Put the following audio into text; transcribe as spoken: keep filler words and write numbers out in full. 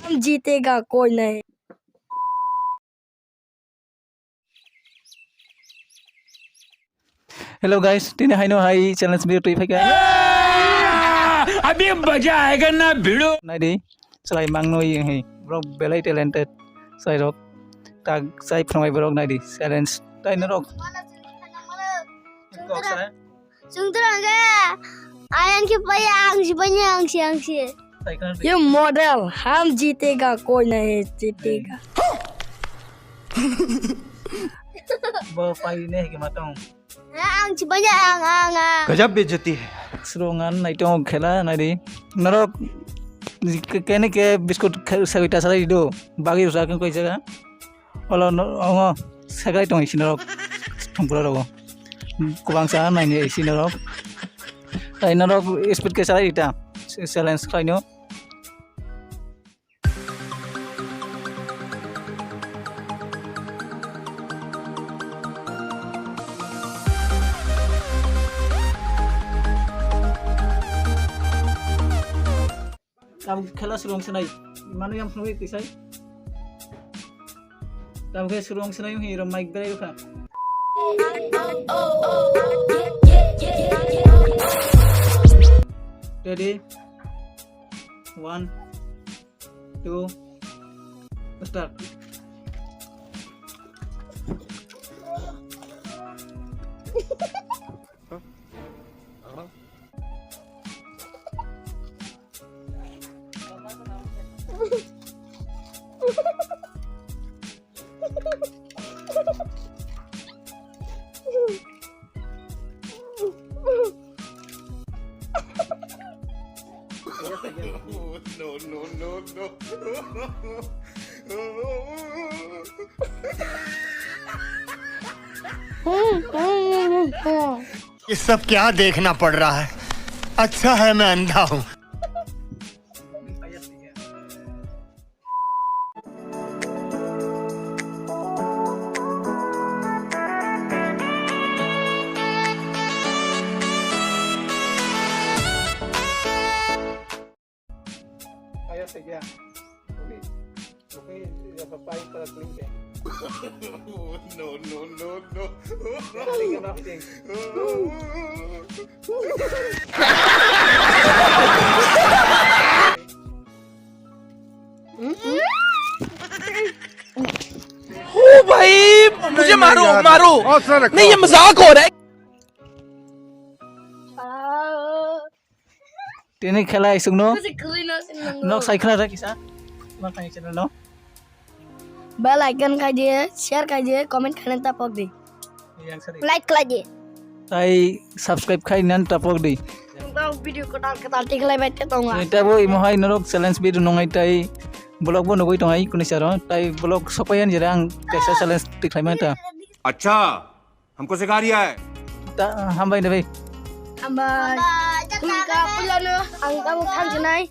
हम जीतेगा कोई नहीं। Hello guys, tini haino hai challenge video twi phaikha. अभी मजा आएगा ना भिड़ो। Naidi, chwrai mangno hi, bro, belai talented. Chwrai rok, tak chai phrwngnai borok naidi, challenge. Tai norok. Kok sa? Sungtra ke, ayang ke paya, ang si paya, ang si, ang si. Yo model, हम जीतेगा कोई नहीं जीतेगा। Bo pai ne ke matong. Ang si paya, ang, ang, ang. गजब बेइज्जती है। Srungan nai tong khela nai di. Norok ke-, kene ke biscuit khe-, sagwi ta salai do. Bagi usa kan koi jaga. Olo no, ongo segai tong isi norok, thongpura rogo. Kubang sa nai ni isi norok. Tai norok speed ke salai ta, challenge khlaino. Tabuk khela swrwng swnai. Manu yang phunwi tisai. Tabuk khe swrwng swnai wngwi rom mic berai rwkha. Ready? One, two, start. No, no, no, no. ये सब क्या देखना पड़ रहा है? अच्छा है मैं अंधा हूँ। Ayo, sige. Okay. Okay, ya, bye-bye, para clean, eh. No, no, no, no. Nothing, nothing. ओ भाई, मुझे मारो, मारो। नहीं, ये मजाक हो रहा है। Tini khela isukno. Nok sai khna kisa. Ma khai channel no. Bell icon khai di, share khai di, comment khai ta pok di. Like khai di. Tai subscribe khai nan ta pok di. Tong video kwtal kwtal tikhlai bai te tonga. Eta bo imo hai norok challenge video nongai tai vlog bo nugui tongai kuni saro tai vlog sopai yan jera ang kaisa challenge tikhlai manta. अच्छा, हमको सिखा रिया है। Ta hambai de bai. Hambai. Hambai. Kuni ka pulano ang tamo thangjinai.